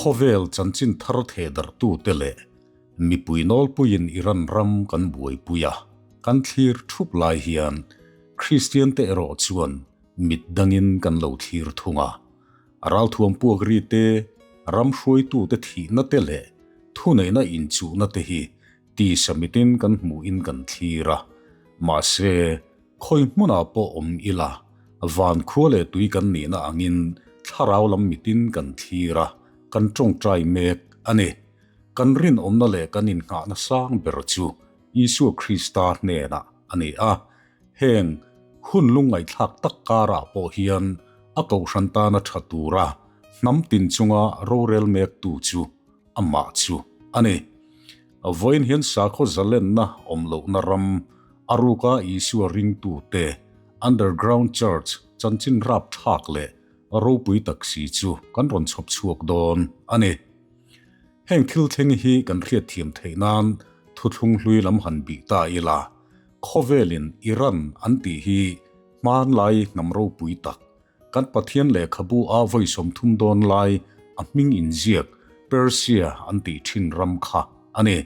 Khawvel chanchin thar thehdarhtute leh mipui nawlpuiin Iran ram kan buaipui a, kan thlir thup lai hian Kristiante erawh chuan mit dangin kan lo thlir thung a. Ralthuam puak ri te, ram hruaitute thihna te leh thuneihna inchuhna te hi tisa mitin kan hmuhin kan thlir a. Mahse, khawi hmunah pawh awm ila, van khua leh tui kan nihna angin thlarau lam mitin kan thlir a, kan tawngtai mek a ni. Kan rinawmna leh kan innghahna sang ber chu Isua Krista hnenah a ni a. Heng hun lungngaihthlak tak karah pawh hian a kohhran tana tha tura hnam tin chunga rorel mektu chu amah chu a ni. Vawiin hian sakhaw zalenna awm lohna ram a ruka Isua ringtute Underground Church chanchin rapthlak leh ropui tak si chu kan rawn chhawp chhuak dawn a ni. Heng thil thleng hi kan hriatthiam theih nan thuthlung hlui lam han bih ta ila, khawvelin Iran an tih hi hmanlai hnam ropui tak, kan Pathian lehkhabu a vawi 30 dawn lai a hming inziak Persia an tih thin ram kha a ni.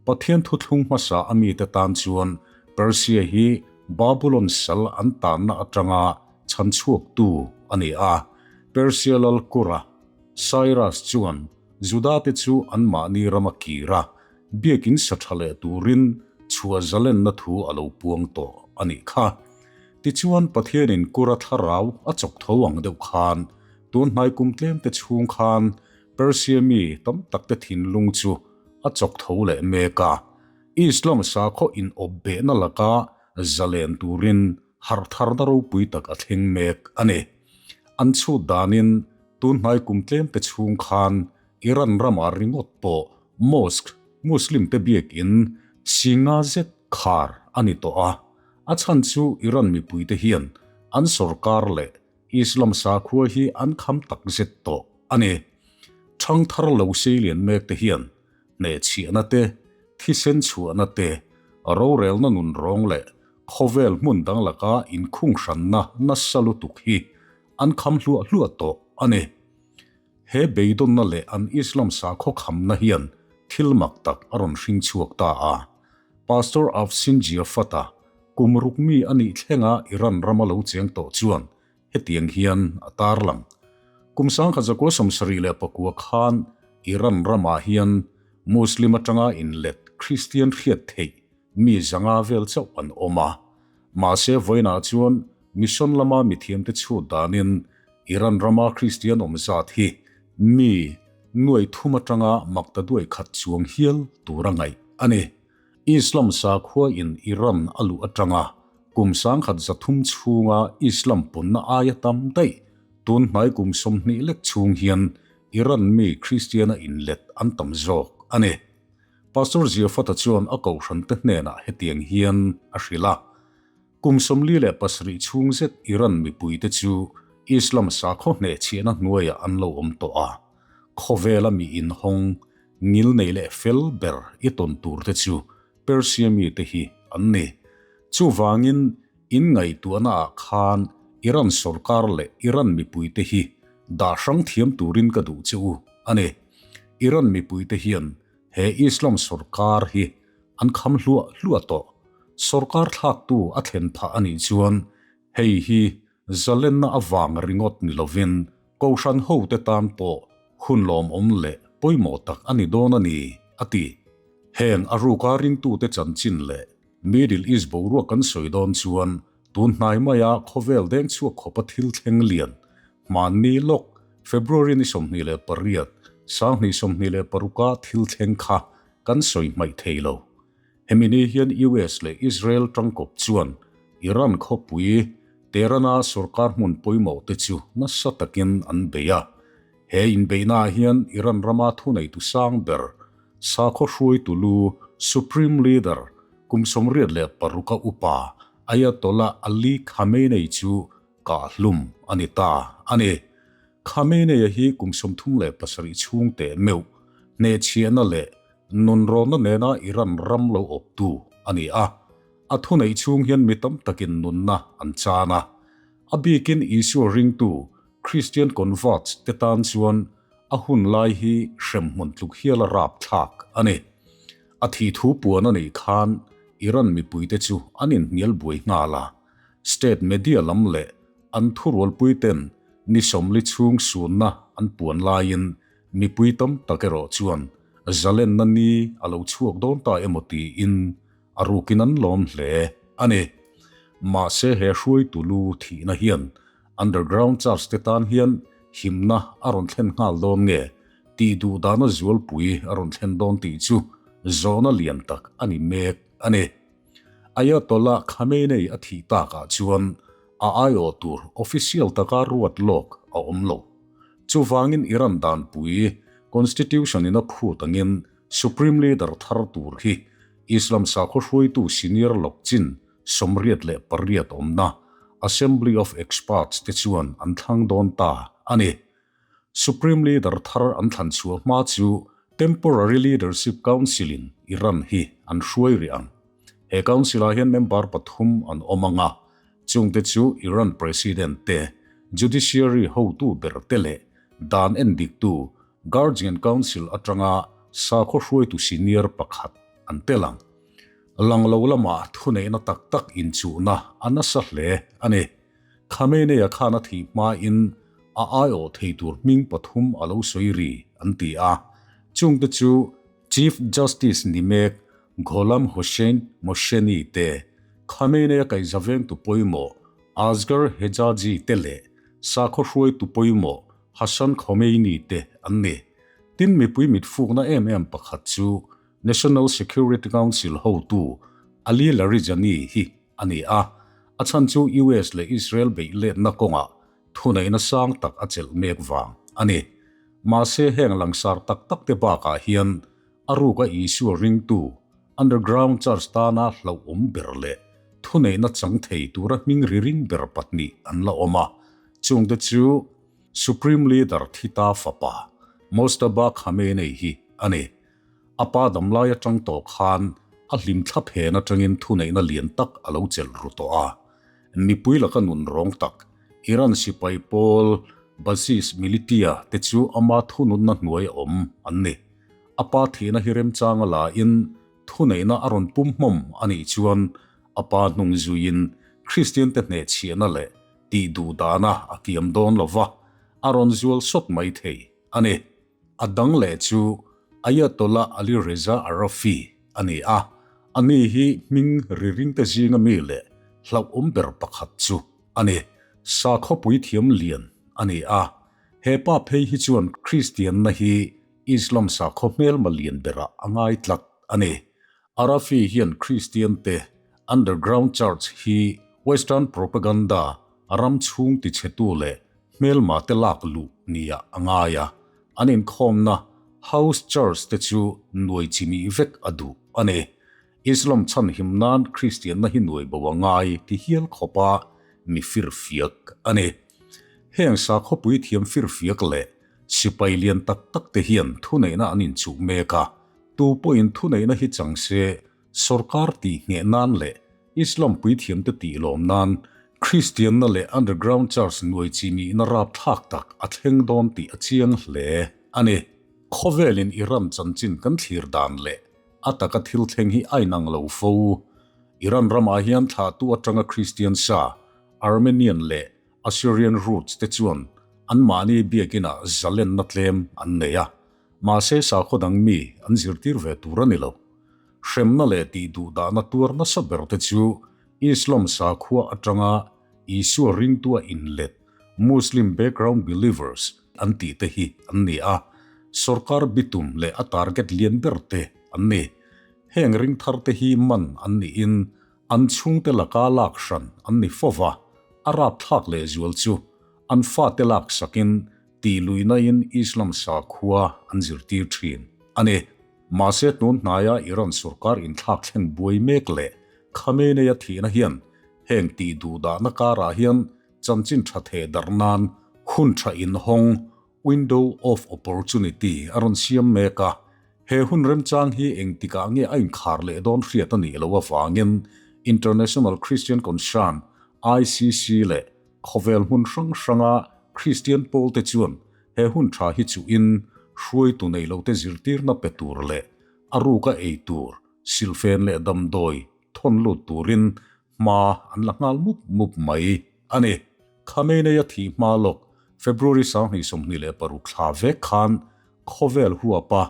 Pathian thuthlung hmasa a mite tan chuan Persia hi Babulon sal an tanna atanga chhanchhuaktu a ni a, Persia lal Kura, Cyrus chuan Juda-te chu anmahni rama kir a, biakin sa tha leh turin chhuah zalenna thu a lo puang tawh a nih kha. Tichuan, Pathianin Kura thlarau a chawk tho ang deuh khan, tun hnai kum tlemte chhung khan Persia mi tam takte thinlung chu a chawk tho leh mek a. Islam sakhaw inawp behna laka zalen turin harh tharna ropui tak a thleng mek a ni. An chhut danin tun hnai kum tlemte chhung khan Iran ramah ringawt pawh mosque, Muslim te biakin, singa zet khar a ni tawh a. A chhan chu Iran mipuite hian an sorkar leh Islam sakhua hi an kham tak zet tawh a ni. Thangthar lo seilian mek te hian hnehchhiahna te, thisen chhuahna te, rorelna nun rawng leh khawvel hmun dang laka inkhung hranna nasa lutuk hi an kham hluah hluah tawh a ni. He beidawnna leh an Islam sakhaw khamna hian thil mak tak a rawn hring chhuak ta a. Pastor Afshin Jiafat-a kum ruk mi a nih thlenga Iran rama lo cheng tawh chuan hetiang hian a tarlang. Kum 1979 khan Iran ramah hian Muslim atanga inlet Kristian hriat theih mi 500 vel chauh an awm a. Mahse vawiinah chuan mission lama mithiamte chhut danin Iran rama Kristian awm zat hi mi 3,000 atanga 800 chuang hial tur a ngaih a ni. Islam sakhua in Iran a luh atanga kum 1300 chhunga Islam punna aia tam daih tun hnai kum 20 lek chhung hian Iran mi Kristiana inlet an tam zawk a ni. Pastor Ziafata chuan a kohhrante hnenah hetiang hian a hrilh a, Kum 47 chhung zet Iran mipuite chu Islam sakhaw hnehchhiahna hnuaiah an lo awm tawh a, khawvela mi inhawng ngil nei leh fel ber i tawn turte chu Persia mite hi an ni. Chuvangin in ngaihtuahnaah khan Iran sorkar leh Iran mipuite hi dah hrang thiam turin ka duh che u a ni. Iran mipuite hian he Islam sorkar hi an kham hluah hluah tawh. Sorkar thlaktu a thlen phah a nih chuan hei hi zalenna avang ringawt ni lovin Kohhran hote tan pawh hun lawmawm leh pawimawh tak a ni dawn a ni, a ti. Heng a ruka ringtute chanchin leh Middle East boruak kan sawi dawn chuan tun hnai maia khawvel deng chhuak khawpa thil thleng lian hmanni lawk February ni 28, 2026-a thil thleng kha kan sawi hmaih thei lo. Hemi ni hian US leh Israel tangkawp chuan Iran khawpui Tehran-a sorkar hmun pawimawh te chu nasa takin an bei a. He inbeihnaah hian Iran rama thuneitu sang ber, sakhaw hruaitu lu, Supreme Leader, kum 86-a upa Ayatollah Ali Khamenei chu kah hlum a ni ta a ni. Khamenei-a hi kum 37 chhung teh meuh hnehchhiahna leh nunrawnna nena Iran ram lo awptu a ni a. A thuneih chhung hian mi tam takin nunna an chan a. A bikin Isua ringtu Christian converts te tan chuan A hun lai hi hremhmun tluk hial a rapthlak a ni. A thih thu puan a nih khan Iran mipuite chu an inhnial buai nghal a, state media lam leh an thurualpui ten ni 40 chhung sunna an puan laiin mipui tam tak erawh chuan zalenna ni a lo chhuak dawn ta emaw tiin a rukin an lawm hle a ni. Mahse he hruaitu lu thihna hian Underground Church te tan hian himna a rawn thlen nghal dawn nge tih duh dana zualpui a rawn thlen dawn tih chu zawhna lian tak a ni mek a ni. Ayatollah Khamenei a thih takah chuan a aiawh tur official taka ruat lawk a awm lo. Chuvangin Iran danpui Constitution in a phut angin Supreme Leader thar tur hi Islam sakhaw hruaitu senior lawk chin 88 awmna Assembly of Experts te chuan an thlang dawn ta a ni. Supreme Leader thar an thlan chhuah hma chu Temporary Leadership Council-in Iran hi an hruai rih ang. He council-ah hian member pathum an awm ang a, chungte chu Iran President te, Judiciary hotu ber te leh dan endiktu Guardian Council atanga sakhaw hruaitu senior pakhat an tel ang. Lang lo lamah thuneihna tak tak inchuhna a nasa hle a ni. Khamenei-a khan a thih hmain a aiawh thei tur hming pathum a lo sawi ri an ti a, chungte chu Chief Justice ni mek Gholam Hossein Mohseni te, Khamenei-a kaihzavengtu pawimawh Asghar Hejazi te leh sakhaw hruaitu pawimawh Hassan Khomeini te an ni. Tin mipui mitfukna em em pakhat chu National Security Council hotu Ali Larijani hi a ni a, a chhan chu US leh Israel beih letna kawngah thuneihna sang tak a chelh mek vang a ni. Mahse heng langsar tak tak te bakah hian a ruka Isua ringtu underground church tana hlauhawm ber leh thuneihna chang thei tura hming ri ring ber pahnih an la awm a, chungte chu Supreme Leader Thita fapa Mojtaba Khamenei hi a ni. A pa damlai atang tawh khan a hlim thlap hen atangin thuneihna lian tak a lo chelh ru tawh a. Mipui laka nun rawng tak, Iran sipai pawl Basij Militia te chu ama thununna hnuai a awm an ni. A pa thihna hi remchanga lain thuneihna a rawn pum hmawm a nih chuan a pa hnung zuiin Kristian te hnehchhiahna leh tih duh dana a kiam dawn lova a rawn zual sawt mai thei a ni. A dang leh chu Ayatollah Ali Reza Arafi a ni a, ani hi hming ri ringte zinga mi leh hlauhawm ber pakhat chu a ni. Sakhawpui thiam lian a ni a, he pa phei hi chuan Kristianna hi Islam sakhaw hmelma lian berah a ngai tlat a ni. Arafi hian Kristiante underground church hi Western propaganda ram chhung tichhetu leh hmelma te lak luh niah a ngai a, an inkhawmna house church te chu nuai chimih vek a duh a ni. Islam chhanhim nan Kristianna hi nuai bo a ngai ti hial khawpa mi firfiak a ni. Heng sakhawpui thiam firfiak leh sipai lian tak tak te hian thuneihna an inchuh mek a, tu pawhin thuneihna hi chang se Sorkar tih ngheh nan leh Islam puithiamte tih lawm nan Kristianna leh Underground Church nuai chi mihna rapthlak tak a thleng dawn tih a chiang hle a ni. Khawvelin Iran chanchin kan thlir dan leh a taka thil thleng hi a inang lo fo. Iran ramah hian thlahtu atanga Kristian sa, Armenian leh Assyrian roots te chuan anmahni biakinah zalenna tlem an nei a. Mahse sakhaw dang mi an zirtir ve tur a ni lo. Hremna leh tih duh dahna tuar nasa ber te chu Islam sakhua atanga Isua ringtua inlet, Muslim background believers, an tih te hi an ni a, sorkar bitum leh a target lian ber te an ni. Heng ringthar te hi man an niin an chhungte laka lak hran an ni fova, a rapthlak lehzual chu an fate laksakin Tih luihnain Islam sakhua an zirtir thin a ni. Mahse tun hnaia Iran sorkar inthlak thleng buai mek leh Khamenei-a thihna hian heng tih duhdahna karah hian chanchin tha theh darh nan hun tha inhawng, window of opportunity, a rawn siam mek a. He hun remchang hi engtikah nge a inkhar leh dawn hriat a nih loh avangin International Christian Concern, ICC, leh Khawvel hmun hrang hranga Kristian pawlte chuan he hun tha hi chuhin hruaitu nei lote zirtirna pe tur leh a ruka ei tur, silhfen leh damdawi thawn lut turin hma an la nghal mup mup mai a ni. Khamenei-a thih hma lawk February 2026 thla vek khan khawvel huapa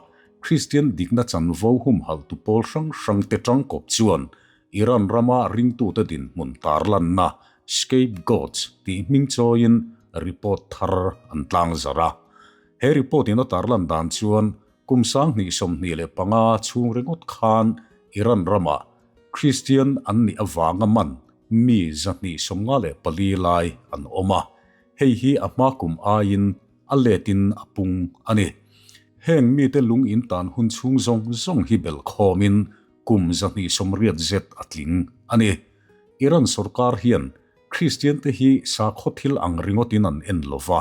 Kristian dikna chanvo humhalhtu pawl hrang hrangte tangkawp chuan Iran rama ringtute dinhmun tarlanna Scapegoats tih hming chawiin report thar an tlangzarh a. He report-in a tarlan dan chuan kum 2025 chhung ringawt khan Iran ramah Kristian an nih avanga man mi 254 lai an awm a, hei hi a hma kum aiin a letin a pung a ni. Heng mite lung in tan hun chhung zawng zawng hi belhkhawmin kum 180 zet a tling a ni. Iran sorkar hian Kristiante hi sakhaw thil ang ringawtin an en lo va,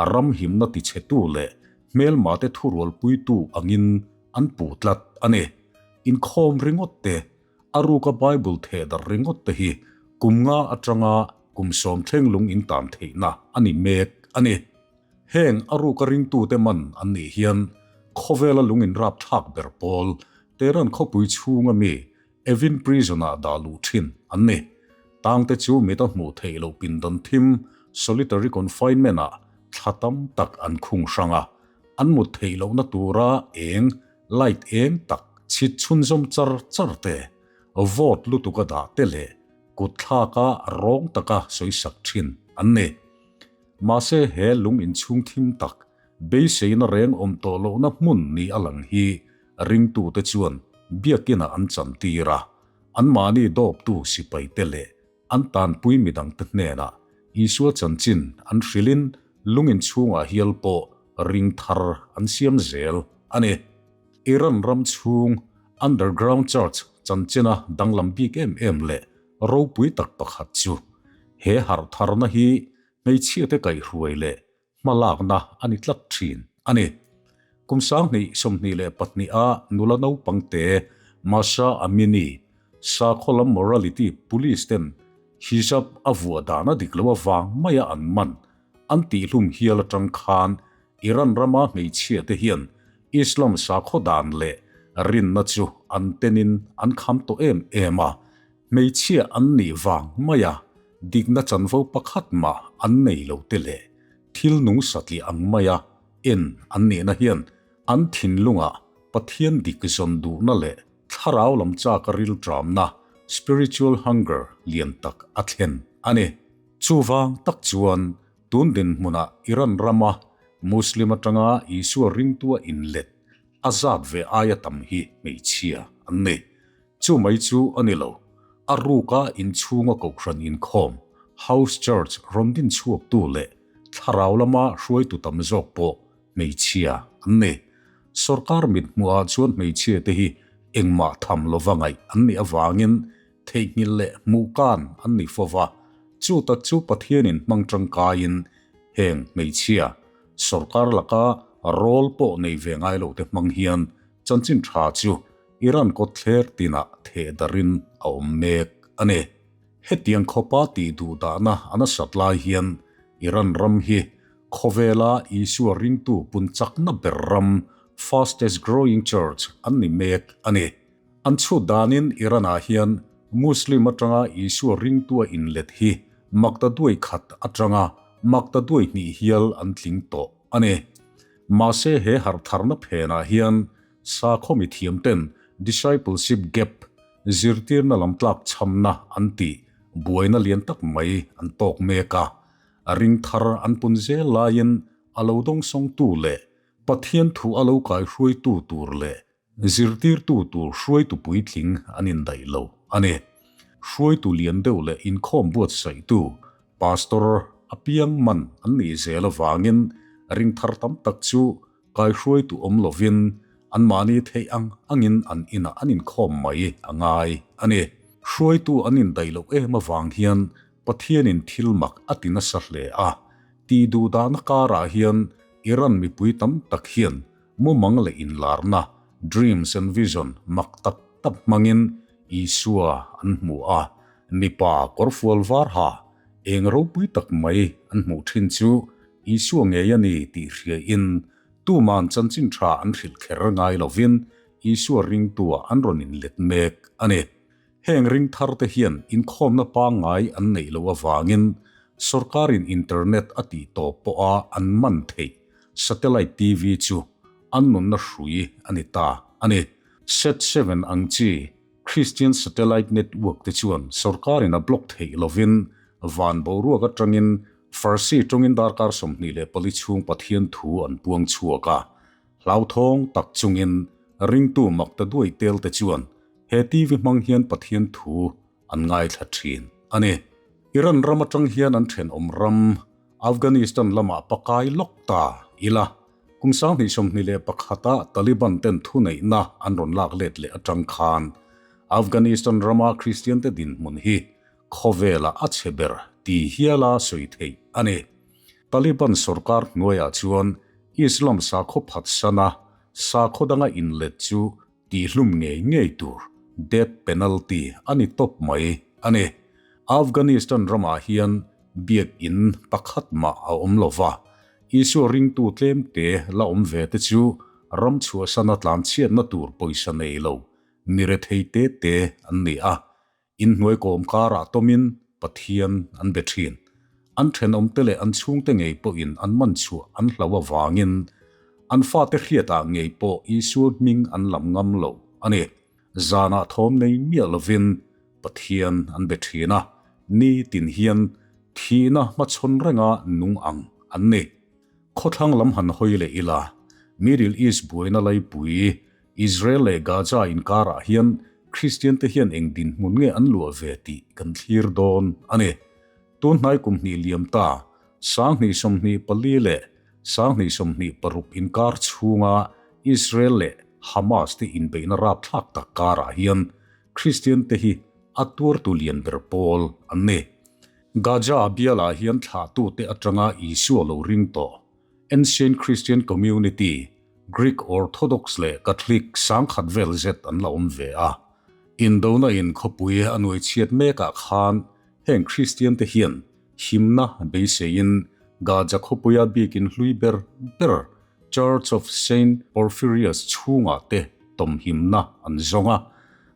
a ram himna tichhetu leh hmelmate thurualpuitu angin an puh tlat a ni. Inkhawm ringawt te, a ruka Bible thehdarh ringawt te hi kum nga atanga kum sawm thleng lung in tan theihna a ni mek a ni. Heng a ruka ringtute man an nih hian khawvela lung in rapthlak ber pawl Tehran khawpui chhunga mi Evin Prison-ah dah luh thin an ni. Tangte chu mit a hmuh theih loh pindan thim, solitary confinement-ah thla tam tak an khung hrang a. An mut theih lohna tura eng, light eng tak chhit chhunzawm char char te, vawt lutuka dah te leh kut thlaka rawng taka sawisak thin an ni. Mahse he lung inchhung thim tak, beiseina reng awm tawh lohna hmun ni a lang hi Ringtute chuan biakinah an chantir a, anmahni dawptu sipaite leh an tanpui midangte hnenah Isua chanchin an hrilhin lungin chhungah hial pawh ring thar an siam zel a ni. Iran ram chhung underground church chanchina danglam bik em em leh ropui tak pakhat chu he harh tharna hi hmeichhiate kaihhruai leh hmalakna a ni tlat thin a ni. Kum 2024 a nula naupangte Masha Amini, sakhaw lam morality police ten hijab a vuah dan a dik lo avang maia an man an tihhlum hial atang khan Iran rama hmeichhia te hian Islam sakhaw dan leh rinna chu an tenin an kham tawh em em a, Hmeichhia an nih vang maia dikna chanvo pakhat mah an nei lo te leh thil nung satliah ang maia en an nihna hian an thinlungah Pathian dik zawn duhna leh thlarau lam chaka rilṭamna, spiritual hunger, lian tak a thlen a ni. Chuvang tak chuan tun dinhmunah Iran rama Muslim atanga Isua ringtua inlet a zat ve aia tam hi hmeichhia an ni. Chu mai chu a ni lo, a ruka inchhunga kohhran inkhawm, house church, rawn din chhuaktu leh thlarau lama hruaitu tam zawk pawh hmeichhia an ni. Sorkar mithmuhah chuan hmeichhiate hi engmah tham lova ngaih an nih avangin theihnghilh leh hmuhkan an ni fo va, chu tak chu Pathianin hmang tangkaiin heng hmeichhia sorkar laka rawl pawh nei ve ngai lote hmang hian chanchin tha chu Iran kawtthler tinah theh darin a awm mek a ni. Hetiang khawpa tih duh dahna a nasat lai hian Iran ram hi khawvela Isua ringtu pun chakna ber ram, fastest growing church, an ni mek a ni. An chhut danin Iran-ah hian Muslim atanga Isua ringtua inlet hi makta duai khat atanga makta duai hnih hial an tling tawh a ni. Mahse he harhtharna phenah hian Sakhaw mithiamten discipleship gap, zirtirna lam tlak chhamna an tih buaina lian tak mai an tawk mek a. A ring thar an pun zel laiin a lo dawngsawngtu leh Pathian thu a lo kaihruaitu tur leh zirtirtu tur hruaitu puitling an indaih lo a ni. Hruaitu lian deuh leh inkhawm buatsaihtu pastor apiang man an nih zel avangin ring thar tam tak chu Kaihruaitu awm lovin anmahni theih ang angin an inah an inkhawm mai a ngai a ni. Hruaitu an indaih loh em avang hian Pathianin thil mak a ti nasa hle a. Tih duh dahna karah hian Iran mipui tam tak hian mumang leh inlarna, dreams and vision, mak tak tak hmangin Isua an hmu a. Mipa kawrfual var ha eng ropui tak mai an hmuh thin chu. Isua ngei a ni tih hriain tuman chanchin tha an hrilh kher ngai lovin Isua ringtua an rawn inlet mek a ni. Heng ring tharte hian inkhawmna pangngai an neih loh avangin sorkarin internet a tih tawp pawha an man theih satellite TV chu an nunna hrui a ni ta a ni. Set seven ang chi Christian Satellite Network te chuan sorkarin a block theih lovin van boruak atangin Farsi tawngin darkar 24 chhung Pathian thu an puang chhuak a. Hlauthawng tak chungin ringtu makta duai tel te chuan he TV hmang hian Pathian thu an ngaithla thin a ni. Iran ram atang hian an thenawm ram Afghanistan lamah pakai lawk ta ila. Kum 2021 a Taliban ten thuneihna an rawn lak let leh atang khan Afghanistan rama Kristian te dinhmun hi khawvela a chhe ber ti hiala sawi theih a ni. Taliban sorkar hnuaiah chuan Islam sakhaw phatsana sakhaw danga inlet chu Tihlum ngei ngei tur death penalty a ni tawp mai a ni. Afghanistan ramah hian biak in pakhat mah a awm lo va, Isua ringtu tlemte la awm ve te chu ram chhuahsana tlanchhiatna tur pawisa nei lo mi rethei te te an ni a, inhnuai kawm karah tawmin Pathian an be thin. An thenawmte leh an chhungte ngei pawhin an man chhuah an hlau avangin an fate hriatah ngei pawh Isua hming an lam ngam lo a ni. Zanah thawm nei miah lovin Pathian an be thin a, ni tin hian thihna hmachhawn renga nung ang an ni. Khawthlang lam han hawi leh ila, Middle East buaina laipui Israel leh Gaza inkarah hian Kristian te hian eng dinhmun nge an luah ve tih kan thlir dawn a ni. Tun hnai kum hnih liam ta, 2024 leh 2026 inkar chhunga Israel leh Hamas te inbeihna rapthlak tak karah hian Kristian te hi a tuartu lian ber pawl an ni. Gaza bialah hian thlahtute atanga Isua lo ring tawh Ancient Christian Community, Greek Orthodox leh Catholic sangkhat vel zet an la awm ve a. Indona in khawpui a nuai chhiat mekah khan heng Kristian te hian himna beiseiin Gaza khawpuia biakin hlui ber ber Church of Saint Porphyrius chhungah te tawmhimna an zawng a.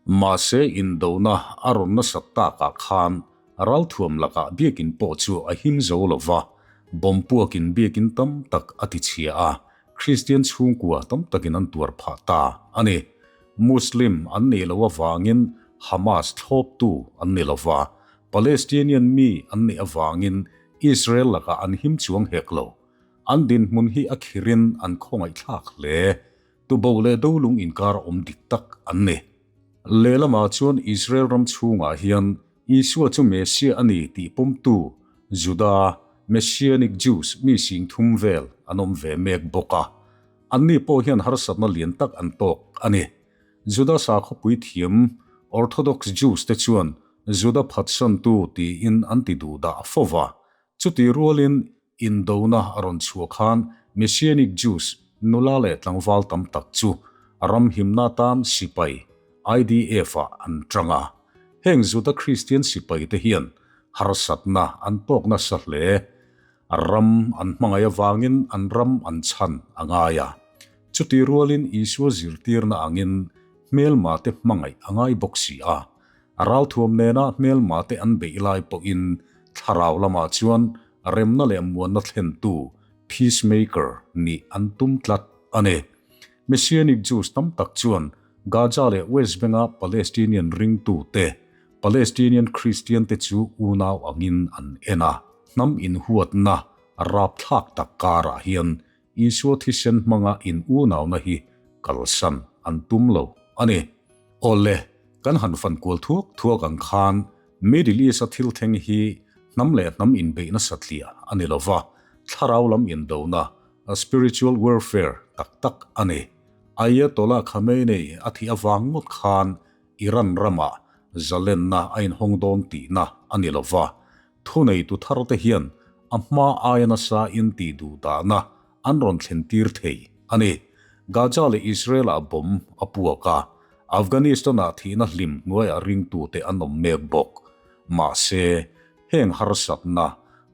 Mahse indona a rawn nasat takah khan Ralthuam lakah biakin pawh chu a him zo lo va, bomb puakin biakin tam tak a ti chhia a, Kristian chhungkua tam takin an tuar phah ta a ni. Muslim an nih loh avangin Hamas thlawptu an ni lo va, Palestinian mi an nih avangin Israel lakah an him chuang hek lo. An dinhmun hi a khirin an khawngaihthlak hle. Tubo leh dolung inkar awm dik tak an ni. Lehlamah chuan Israel ram chhungah hian Isua chu Messiah a ni tih pawmtu Juda, Messianic Jews, mi sing thum vel an awm ve mek bawk a. Anni pawh hian harsatna lian tak an tawk a ni. Juda sakhawpui thiam Orthodox Jews te chuan Juda phatsantu tiin an ti duhdah fo va. Chutih rualin Indona a rawn chhuah khan Messianic Jews nula leh tlangval tam tak chu ram himna tan sipai, IDF, ah an tang a. Heng Juda Kristian sipaite hian harsatna an tawk nasa hle. Ram an hmangaih avangin an ram an chhan a ngai a. Chutih rualin Isua zirtirna angin hmelmate hmangaih a ngai bawk si a. Ralthuam nena hmelmate an beih lai pawhin thlarau lamah chuan remna leh muanna thlentu, peacemaker, nih an tum tlat a ni. Messianic Jews tam tak chuan Gaza leh West Bank-a Palestinian ringtute, Palestinian Christian-te chu unau angin an en a. Hnam inhuatna rapthlak tak karah hian Isua thisen hmanga in unauna hi kalsan an tum lo a ni. Awle, kan han fan kual thuak thuak ang khan Middle East-a thil thleng hi hnam leh hnam inbeihna satliah a ni lo va, thlarau lam indona, a spiritual warfare, tak tak a ni. Ayatollah Khamenei a thih avang ngawt khan Iran ramah zalenna a inhawng dawn tihna a ni lo va, Thuneitu tharte hian a hma aia nasa in tih duh dahna an rawn thlen tir thei a ni. Gaza leh Israel-ah bomb a puak a, Afghanistan-ah thihna hlim hnuaiah ringtute an awm mek bawk. Mahse, heng harsatna,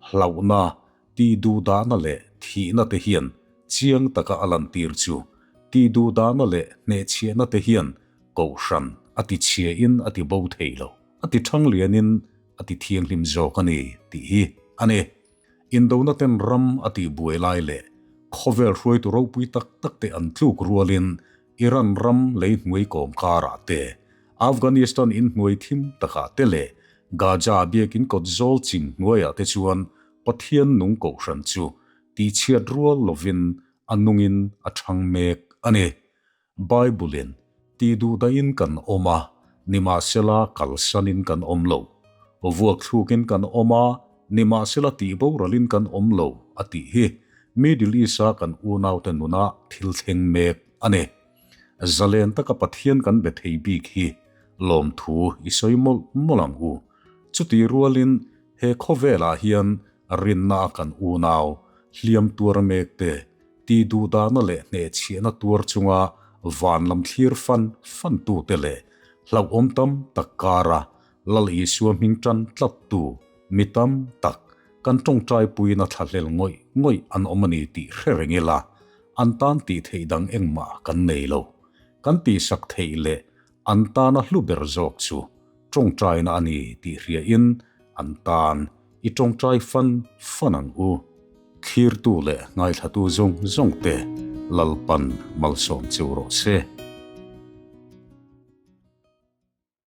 hlauhna, tihduhdahna leh thihna te hian chiang taka a lantir chu tihduhdahna leh hnehchhiahna te hian kohhran a tichhiain a tibo thei lo, a tiṭhang lianin a tithianghlim zawk a ni tih hi a ni. Indona ten ram a tihbuai lai leh khawvel hruaitu ropui tak tak te an tluk rualin Iran ram lei hnuai kawm karah te, Afghanistan in hnuai thim takah te leh Gaza biakin kawt zawl chim hnuaiah te chuan Pathian nung kohhran chu tihchhiat rual lovin a nungin a chhang mek a ni. Bible-in tihduhdahin kan awm a, nimahsela kalsanin kan awm lo. Vuakthlûkin kan awm a, nimahsela tihboralin kan awm lo, a tih hi Middle East-a kan unaute nuna thil thleng mek a ni. Zalen taka Pathian kan be thei bik hi lawmthu i sawi mawlh mawlh ang u. Chutih rualin he khawvelah hian rinna a kan unau hliam tuar mek te tihduhdahna leh hnehchhiahna tuar chunga van lam thlir fan fan tute leh hlauhawm tam tak kara Lal Isua hming tan tlattu mi tam tak kan tawngtaipuiin a thlahlel ngawih ngawih an awm a ni tih hre reng ila, an tan tih theih dang engmah kan nei lo. Kan tihsak theih leh an tana hlu ber zawk chu tawngtaina a ni tih hriain an tan i tawngtai fan fan ang u. Thlirtu leh ngaithlatu zawng zawng te Lalpan malsawm cheu rawh se.